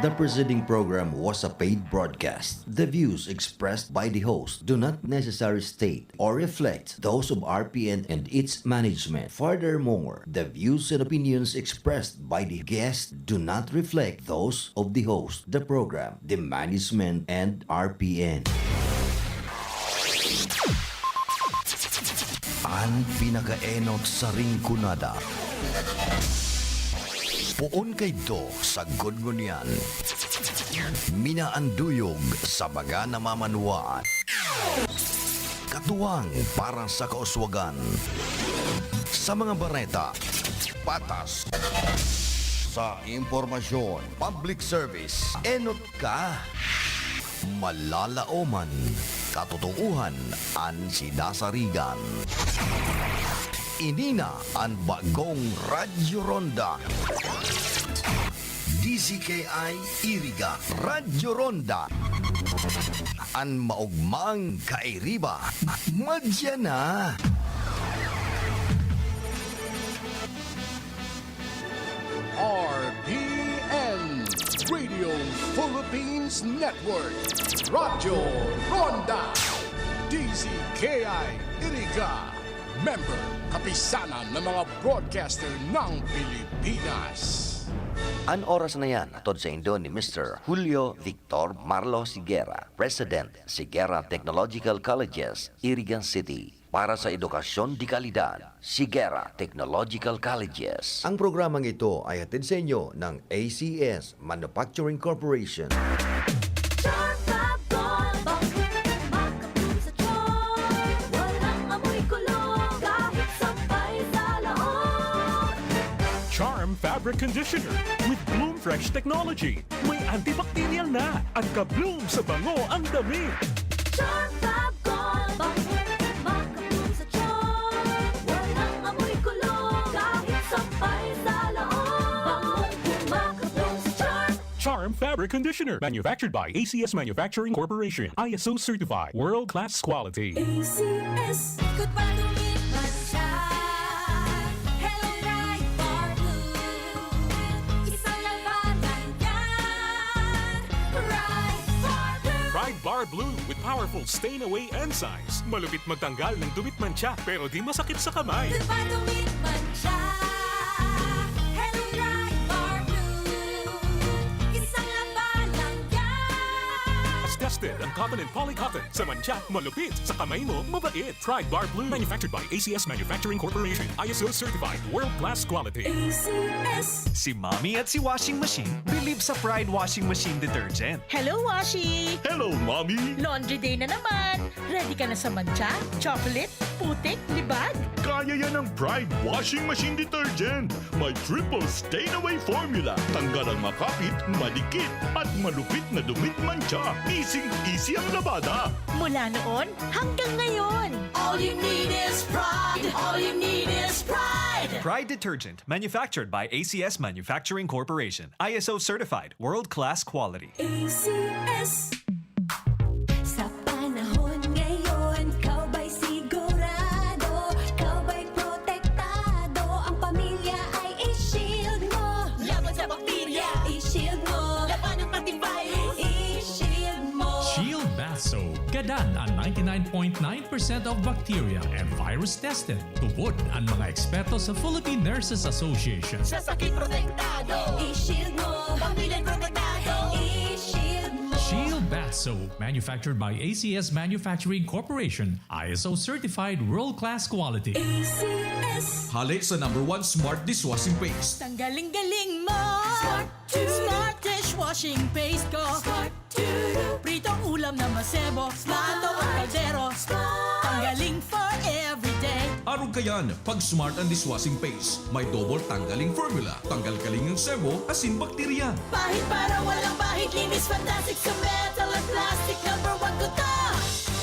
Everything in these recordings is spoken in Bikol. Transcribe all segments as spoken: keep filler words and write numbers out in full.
The preceding program was a paid broadcast. The views expressed by the host do not necessarily state or reflect those of R P N and its management. Furthermore, the views and opinions expressed by the guest do not reflect those of the host, the program, the management, and R P N. An pinakaenot sa Rinconada. Poon kaidto sagkod ngunyan. Minaanduyog sa mga namamanwaan. Katuwang para sa kauswagan. Sa mga bareta, patas. Sa impormasyon, public service, enot ka. Malalaoman, katotoohan an sinasarigan. Ini na an bagong Radyo Ronda. D Z K I Iriga, Radyo Ronda. An maogmang kairiba, madya na. R P N, Radio Philippines Network, Radyo Ronda, D Z K I Iriga, member, Kapisanan ng mga Broadcaster ng Pilipinas. An oras na yan, hatod saindo ni Mister Julio Victor Marlo Sigera, President, Sigera Technological Colleges, Iriga City. Para sa edukasyon de kalidad, Sigera Technological Colleges. Ang programang ito ay hatid sa inyo ng A C S Manufacturing Corporation. Sharp Fab Gold, bangkong makabloom sa tiyan. Walang amoy kulog, kahit sampay sa loob. Charm Fabric Conditioner with Bloom Fresh Technology. May antibacterial na at ka-bloom sa bango ang damit. Charm Fab Gold, bangkong makabloom sa tiyan. Walang amoy kulog, kahit sampay sa loob. Bangkong makabloom sa tiyan. Charm Fabric Conditioner, manufactured by A C S Manufacturing Corporation, I S O certified, world-class quality. A C S. Ikot pa, dumit man siya. Hello, Pride Bar Blue. Isang labanan yan. Pride Bar Blue. Pride Bar Blue with powerful stain away enzymes. Malupit magtanggal ng dumit mantsa, pero di masakit sa kamay. Ikot pa, dumit man siya. Hello, Pride Bar Blue. Isang labanan yan. Tested ang cotton and poly cotton. Sa mantsa, malupit. Sa kamay mo, mabait. Pride Bar Blue. Manufactured by A C S Manufacturing Corporation. I S O certified. World class quality. A C S. Si Mommy at si Washing Machine believe sa Pride Washing Machine Detergent. Hello, Washi! Hello, Mommy! Laundry day na naman! Ready ka na sa mantsa, chocolate, putik, libag? Kaya yan ng Pride Washing Machine Detergent. May triple stain away formula. Tanggal ang makapit, madikit, at malupit na dumit mantsa. Easy-easy ang labada. Mula noon hanggang ngayon. All you need is Pride. All you need is Pride. Pride Detergent, manufactured by A C S Manufacturing Corporation. I S O certified, world-class quality. A C S. Sa panahon ngayon, ikaw ba'y sigurado? Ikaw ba'y protektado? Ang pamilya ay i-shield mo. Laban sa bakterya, i-shield mo. Labanan pati virus, i-shield mo. Shield Bath Soap. Gadan an ninety-nine point nine percent of bacteria and virus tested. Tubod an mga eksperto sa Philippine Nurses Association. Sa sakit protektado, i-shield mo. Pamilya protektado, i-shield mo. Shield Bath Soap, manufactured by A C S Manufacturing Corporation, I S O certified world-class quality. A C S. Hale sa number one smart dishwashing paste. Tanggaling-galing mo! Smart Smart dishwashing paste ko. Smart Prito ulam na masebo. Smart. Plato o kaldero. Smart. Tanggaling for everyday. Arog kayan, pag Smart ang dishwashing paste, may double tanggaling formula. Tanggal kaling ang sebo, asin bakterya. Pahid para walang bahid, linis fantastic sa metal at plastic. Number one ko to.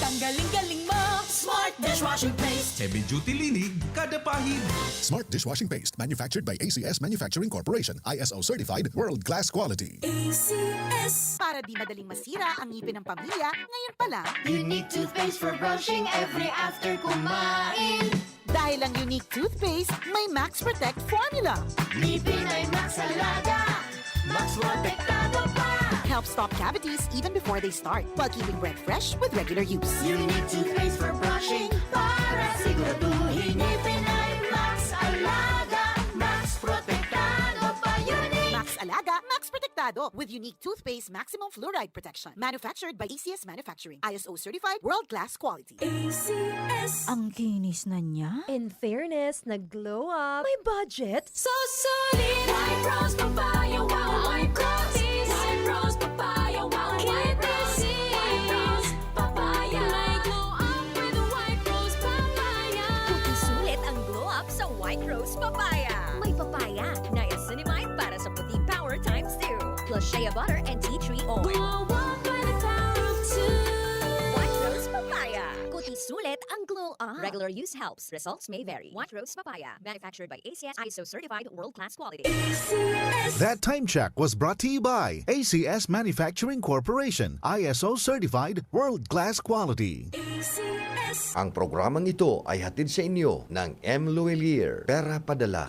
Tanggaling-galing mo. Smart dishwashing paste. Heavy duty linig, kada pahid. Smart dishwashing paste, manufactured by A C S Manufacturing Corporation, I S O certified, world class quality. A C S. Para di madaling masira ang ngipin ng pamilya, ngayon pa lang. Unique toothpaste for brushing every after kumain. Dahil ang Unique toothpaste may Max Protect formula. Ngipin ay Max Alaga, Max Protect. Helps stop cavities even before they start, while keeping breath fresh with regular use. Unique toothpaste for brushing para siguraduhin ngipin ay Max Alaga, Max Protektado pa. Unique! Max Alaga, Max Protektado, with Unique Toothpaste Maximum Fluoride Protection. Manufactured by A C S Manufacturing. I S O certified, world-class quality. A C S. Ang kinis na niya. In fairness, nag-glow up. May budget. So solid! White Rose Papaya, wow! White Rose! White Rose Papaya, wow! White Rose! White Rose Papaya! May glow up with White Rose Papaya! Puti sulit ang glow up sa White Rose Papaya. May papaya, niacinamide para sa puti power times two. Plus shea butter and tea tree oil. Glow up with the power of two! White Rose Papaya. Puti sulit ang glow up. Regular use helps. Results may vary. White Rose Papaya. Manufactured by A C S, I S O certified, world-class quality. That time check was brought to you by A C S Manufacturing Corporation, I S O certified, world-class quality. Ang programang ito ay hatid sa inyo ng M. Luelier, Pera Padala.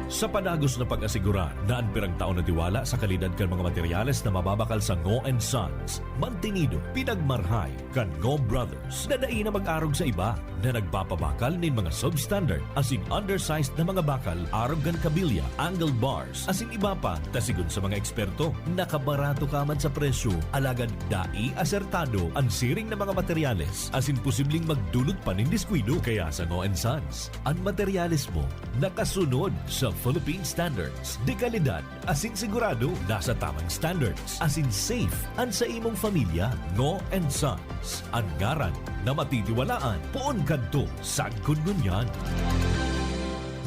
Sa padagos na pag-asigurar na an pirang taon na tiwala sa kalidad kan mga materyales na mababakal sa Ngo and Sons, mantinido, pinagmarhay kan Ngo Brothers na dai na mag-arog sa iba na nagpapabakal nin mga substandard asin undersized na mga bakal arog kan kabilya, angled bars, asin iba pa, ta sigon sa mga eksperto, nakabarato ka man sa presyo, alagad dai asertado an siring na mga materyales asin posibleng magdulot pa nin diskuido. Kaya sa Ngo and Sons, an materyales mo nakasunod sa Philippine standards de kalidad asin sigurado nasa tamang standards asin safe an sa imong pamilya. Ngo and Sons, an ngaran na matitiwalaan poon kadto sagkod ngunyan.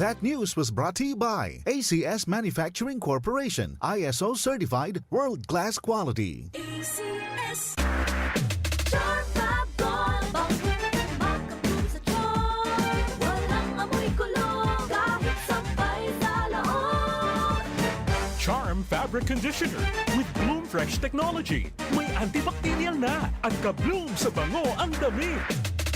That news was brought to you by A C S Manufacturing Corporation, I S O certified, world-class quality. A C S. Charm Fab Gold. Bangkong makabloom sa charm. Walang amoy kulo kahit sampay sa loob. Charm Fabric Conditioner with Bloom Fresh Technology. May antibacterial na at ka-bloom sa bango ang damit.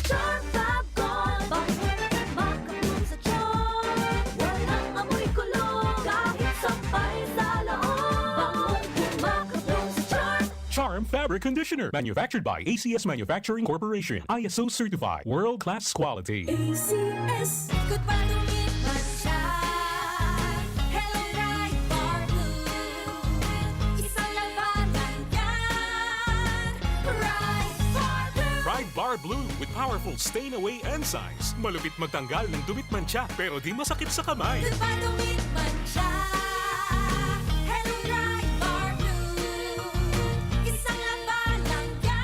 Charm Fab Gold. Bangkong makabloom sa charm. Walang amoy kulo kahit sampay sa loob. Bangkong makabloom sa charm. Charm Fabric Conditioner. Manufactured by A C S Manufacturing Corporation. I S O certified. World class quality. A C S. Good pa dumit man siya. Hello, Pride Bar Blue. Isang labanan yan. Pride Bar Blue. Pride Bar Blue with powerful stain away enzymes. Malupit magtanggal ng dumit mantsa pero di masakit sa kamay. Good pa dumit man siya. Hello, Pride Bar Blue. Isang labanan yan.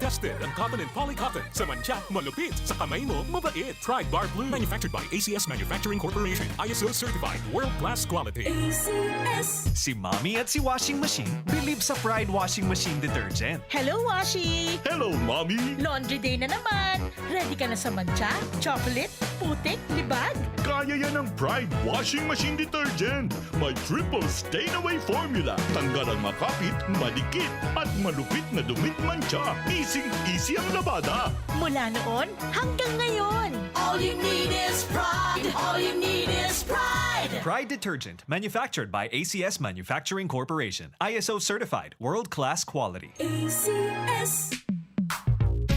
Tested ang cotton and poly cotton. Sa mantsa, malupit. Sa kamay mo, mabait. Pride Bar Blue. Manufactured by A C S Manufacturing Corporation. I S O certified. World class quality. A C S. Si Mommy at si Washing Machine believe sa Pride Washing Machine Detergent. Hello, Washi! Hello, Mommy! Laundry day na naman! Ready ka na sa mantsa, chocolate, putik, libag? Kaya yan ng Pride Washing Machine Detergent. May triple stain away formula. Tanggal ang makapit, madikit, at malupit na dumit mantsa. Easy-easy ang labada. Mula noon hanggang ngayon. All you need is Pride. All you need is Pride. Pride Detergent, manufactured by A C S Manufacturing Corporation. I S O certified, world-class quality. A C S.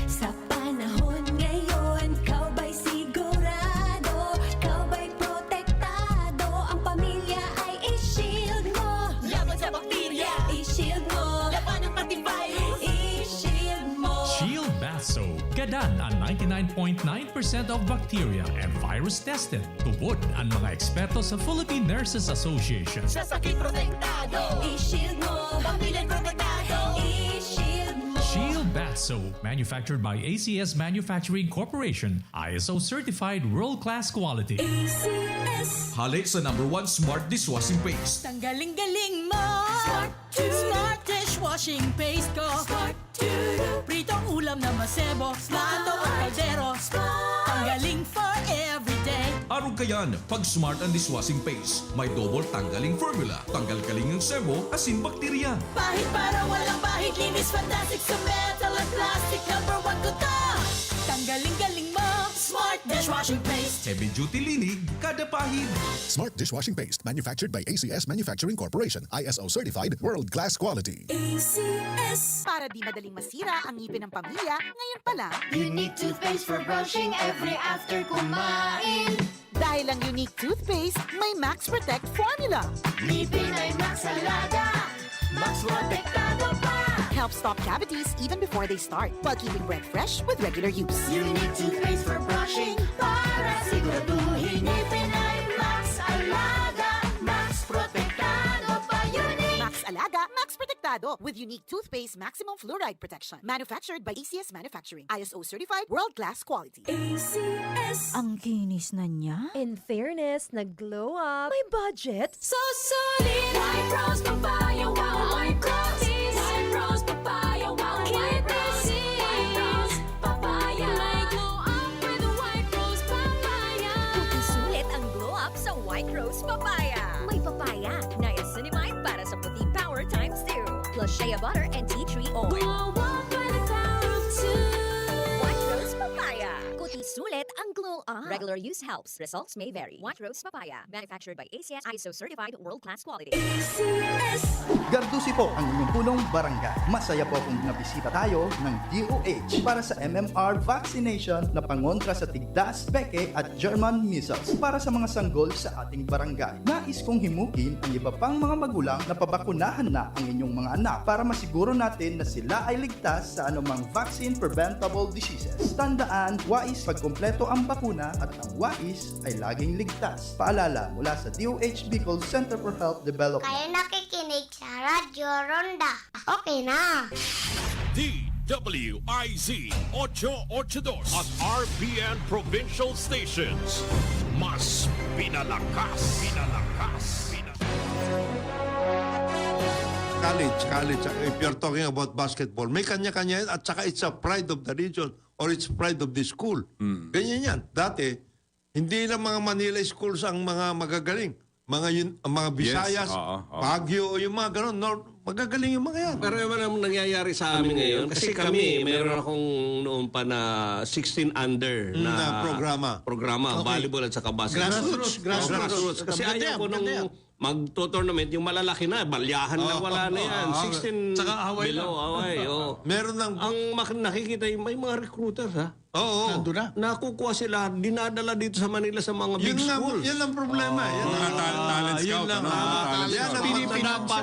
Sa panahon ngayon, ikaw ba'y sigurado? Ikaw ba'y protektado? Ang pamilya ay i-shield mo. Laban sa bakterya. I-shield mo. Laban ng antivirus. I-shield mo. Shield Bath Soap. Gadan ang ninety-nine point nine percent of bacteria and virus tested. Tubod ang mga eksperto sa Philippine Nurses Association. Sa sakit protektado. I-shield mo. Pamilya protektado. I-shield mo. Shield Bath Soap, manufactured by A C S Manufacturing Corporation, I S O certified world-class quality. A C S. Hale sa number one smart dishwashing paste. Tanggaling-galing mo! Smart to. Smart dishwashing paste ko! Smart to. Pritong ulam na masebo, plato o kaldero. Tanggaling for everyday. Arog kayan, pag smart ang dishwashing paste. May double tanggaling formula. Tanggal kaling ang sebo, asin bakterya. Pahid para walang bahid, linis fantastic sa metal at plastic. Number one ko to. Tanggaling-galing mo! Smart Dishwashing paste. Heavy duty linig, kada pahid. Smart dishwashing paste, manufactured by A C S Manufacturing Corporation, I S O certified, world class quality. A C S. Para di madaling masira ang ngipin ng pamilya, ngayon pa lang. Unique toothpaste for brushing every after kumain. Dahil ang Unique Toothpaste may Max Protect Formula. Ngipin ay Max Alaga, Max Protektado pa. Helps stop cavities even before they start, while keeping breath fresh with regular use. Unique toothpaste for brushing para siguraduhin ngipin ay Max Alaga, Max Protektado pa. Unique. Max Alaga, Max Protektado with Unique Toothpaste Maximum Fluoride Protection. Manufactured by A C S Manufacturing. I S O certified, world class quality. A C S. Ang kinis na niya. In fairness, nag-glow up. May budget. So solid. White Rose Papaya, wow, White Rose. White Rose Papaya, wow, White Rose. White Rose Papaya. May glow up with White Rose Papaya. Puti sulit ang glow up sa White Rose Papaya. May papaya, niacinamide para sa puti power times two. Plus shea butter and tea tree oil. Glow up by the power of two. White Rose Papaya. Puti sulit ang glow up. Regular use helps. Results may vary. White Rose Papaya. Manufactured by A C S, I S O certified, world class quality. A C S. Gardusi po ang inyong punong barangay. Masaya po kung nabisita tayo ng D O H para sa M M R vaccination na pangontra sa tigdas, peke at German measles para sa mga sanggol sa ating barangay. Nais kong himukin ang iba pang mga magulang na pabakunahan na ang inyong mga anak para masiguro natin na sila ay ligtas sa anumang vaccine preventable diseases. Tandaan, wais pagkumpleto ang bakuna at ang wais ay laging ligtas. Paalala mula sa D O H Bicol Center for Health Development. Kayo nakikinig sa Radyo Ronda. Okay na. D W I Z ocho ocho dos at R P N Provincial Stations. Mas pinalakas, pinalakas, pinalakas. College, college. If you're talking about basketball, may kanya-kanya yan at saka it's a pride of the region or it's pride of the school. Ganyan yan. Dati, hindi lang mga Manila schools ang mga magagaling. Mga yun, ang mga Yes, Visayas, oo, oo. Baguio, yung mga ganon, North, magagaling yung mga yan. Pero naman ang nangyayari sa amin ngayon, kasi kami, meron akong noon pa na sixteen under Mm, na, na programa. programa, volleyball at saka basketball. Grassroots, Oh, grassroots. grassroots. Kasi Maganda ayaw yan, ko nung maganda yan. magto-tournament, yung malalaki na, balyahan na Oo, wala na oo, yan. oo. sixteen Tsaka away below, lang. away. Oh. Meron ng... Ang mak- nakikita yung may mga recruiters, ha? Oo. Nandun na. Nakukuha sila, dinadala dito sa Manila sa mga Yun big nga, schools. Yun ang problema. Yun Mga ang- talent, talent Ah, yun scout, lang. ano? Mga talent Yan scout. ang Pinipinansa.